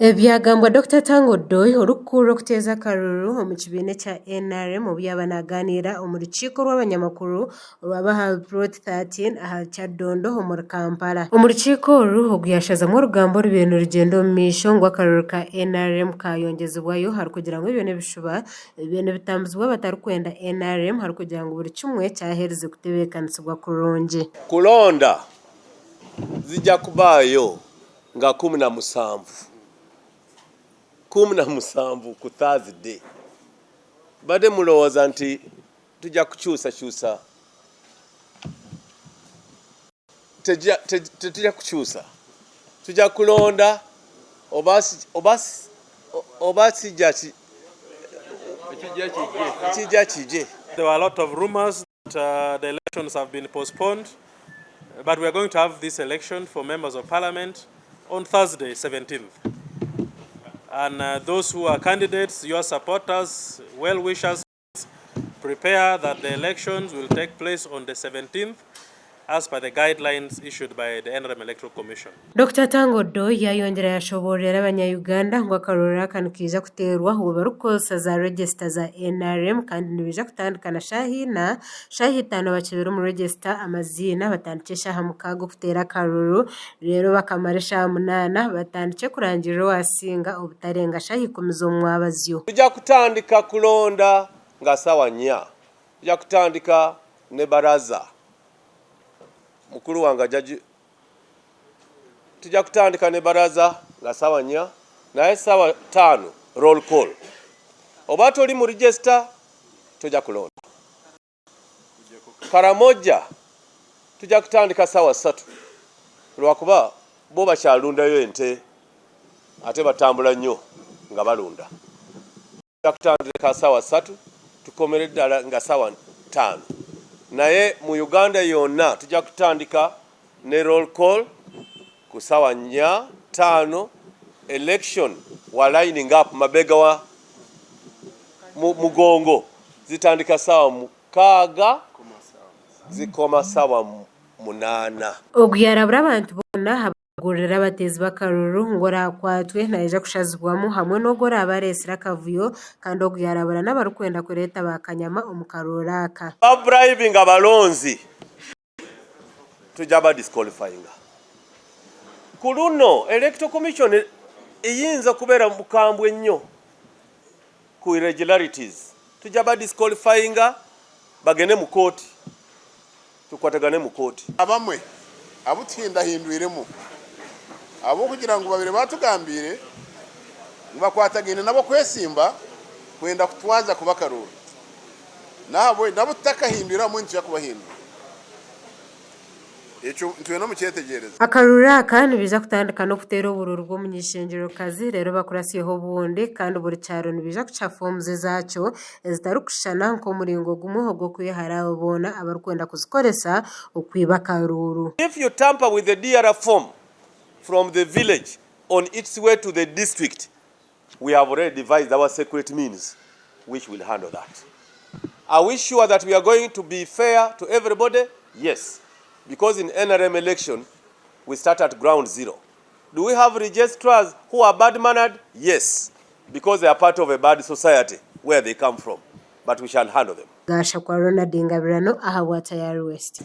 Ebi byagambwa Dokita Tanga Odoi orikukurira okuteeza akaruru omu kibiina ekya NRM obu yaaba nagaaniira omu rukiiko rw'abanyamakuru orwaba aha Plot 13 ahari Kyaddondo omuri Kampala. Omu rukiiko oru, ogu yaashazamu orugambo orubaire nirugyenda omu maisho ngu akaruru ka NRM kayongyezibwayo arikugira ngu ebyo n'ebishuba ebibaire nibitambuzibwa abatarikwenda NRM arikugira ngu buri kimwe kyaherize kutebeekanisibwa kurungi. Kulonda zija kubaayo nga 17, 17 ku Thursday. Mbadde mulowooza nti tujja kukyusakyusa? Tetujja kukyusa. Tujja kulonda oba oba oba kijja kijja kije. There were a lot of rumors that the elections have been postponed, but we are going to have this election for members of parliament on Thursday, 17th. And those who are candidates, your supporters, well-wishers, prepare that the elections will take place on the 17th as per the guidelines issued by the NRM Electoral Commission. Dokita Tanga Odoi yayongyera yashoboororera abanya-Uganda ngu akarorero aka nikaija kuteerwa obwo barikukozesa za regisita za NRM kandi nibaija kutandika na shaaha ina, shaaha itaano bakyebere omu regisita amaziina batandikye eshaaha mukaaga okuteera akaruru reero bakamara eshaaha munaana batandikye kurangirira owaasinga obutarenga shaaha ikumi z'omwabazyo. Tujja kutandika kulonda nga saawa nnya. Tujja kutandika ne baraza. Mukuru wange ajja Tujja kutandika ne baraza nga saawa nnya naye saawa taano roll call. Oba toli mu register tojja kulonda. Karamoja tujja kutandika saawa ssatu lwakuba bo bakyalundayo ente ate batambula nnyo nga balunda. Tujja kutandika saawa ssatu tukomere ddala nga saawa ttaano naye mu Uganda yonna tujja kutandika ne roll call ku saawa nnya ttaano election wa lining up mabega wa mugongo zitandika saawa mukaaga zikoma saawa munaana. Ogu yaarabura abantu boona Gurira abateezi b'akaruru ngu oraakwatwe naija kushazibwamu hamwe n'ogu oraabe areetsire akavuyo kandi ogu yaarabura n'abarikwenda kureeta ba kanyama omu karuuru aka. Ba bribing abalonzi tujja ba disqualifyinga. Ku luno Electoral Commission eyinza okubeera mukambwe nnyo ku irregularities. Tujja ba disqualifyinga bagende mu kooti. Tukwatagane mu kooti. Abamwe abu tuhindahindwiremu ahabw'okugira ngu babaire baatugambiire ngu bakwatagaine nabo kwesimba kwenda kutwaza kuba akaruuru. N'ahabw'ekyo nabo tutakahindwire abamwe nitwija kubahindura. Ekyo nitwenda mukyetegyereze. Akaruuru aka nibaija kutandika n'okuteera oburuuru bw'omuny'eishengyerokazi reero bakurasyeho obundi kandi buri kyaro nibaija kukiha foomuzi ezaakyo ezitarikushushana nk'omuringo gumwe ogw'okwehara abo boona abarikwenda kuzikoresa okwiba akaruuru. If you tamper with the DR form from the village on its way to the district, we have already devised our secret means which will handle that. Are we sure that we are going to be fair to everybody? Yes, because in NRM election we start at ground zero. Do we have registrars who are bad mannered? Yes, because they are part of a bad society where they come from, but we shall handle them. Gashakwa Ronald Ngabirano ahabwa Tayari West.